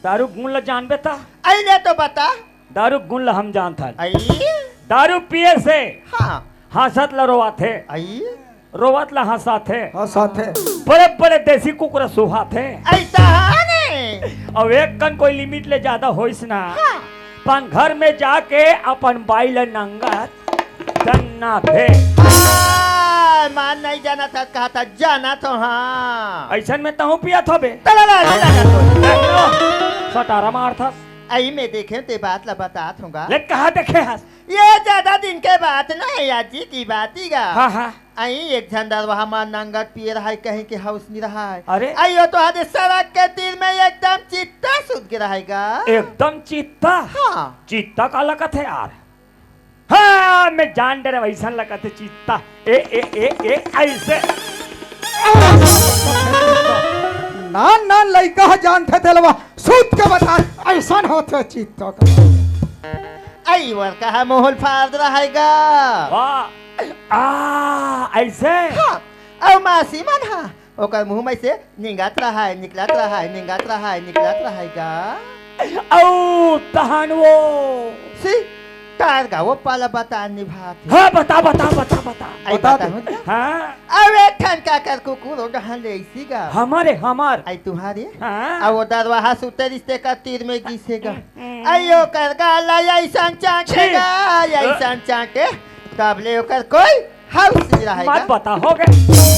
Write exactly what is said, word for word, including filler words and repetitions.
दारू गुण ल जानबे त? अई ले तो बता। दारू गुण ल हम जानथन। अई? दारू पिए से हाँ। हंसत ल रोवाथे, अई? रोवत ल हंसाथे, हंसाथे। बड़े बड़े देसी कुकुर सुहाथे। अइसा है ने? अउ एक कन कोई लिमिट ले जादा होइस ना, हाँ। अपन घर में जाके अपन बाई ल नंगत जन्ना थे। हाँ, मान नहीं जाना था, कहा था जाना तो हाँ। अइसन में तहूँ पियत होबे। तला ला, ला, ला, ला, ला। सटारा मारथस। अई मैं देखे ते बात ला बतात हूँ गा। ले कहाँ देखे हस? ये ज्यादा दिन के बात नहीं, आज जी की बात ही गा। हाँ, हाँ। अई एक झन दरवाहा मा नंगत पिए रहाय, कहीं के हौस नहीं रहाय। अरे। अई वो तो आधे सड़क के तीर में एकदम चित्ता सुत के रहाय गा। एकदम चित्ता? हाँ। चित्ता काला कथे यार? हाँ, मैं जान डरे वैसन लगत हे चित्ता। ए, ए, ए, ए, ऐसे। नान नान लइका ह जानथे तेलवा, सूत के बता, अइसन होथे चित्ता का। अई वर कहा मोहल फाड़ रहाय गा। वाह। आ, ऐसे? हाँ, अउ मासी मन हा, ओकर मुंह में से निंगत रहाय, निकलत रहाय, निंगत रहाय, निकलत रहाय गा। अउ तहन वो सी, तार गा वो पाला बता निभात हे। हाँ, बता, बता, बता, बता। अई बता बता दे। हूँ। हाँ। अउ एक ठन का कर कुकुर ओ डहन ले अइसी गा। हमारे, हमार। अई तुम्हारे? हाँ। अउ वो दरवाहा सुते रिश्ते का तीर में गिसे गा। हम्म। अई ओकर गाला अइसन चाटे छी। गा, अइसन चाटे। तब ले ओकर कोई हौस नहीं रहाय गा। मत बता, हो गए।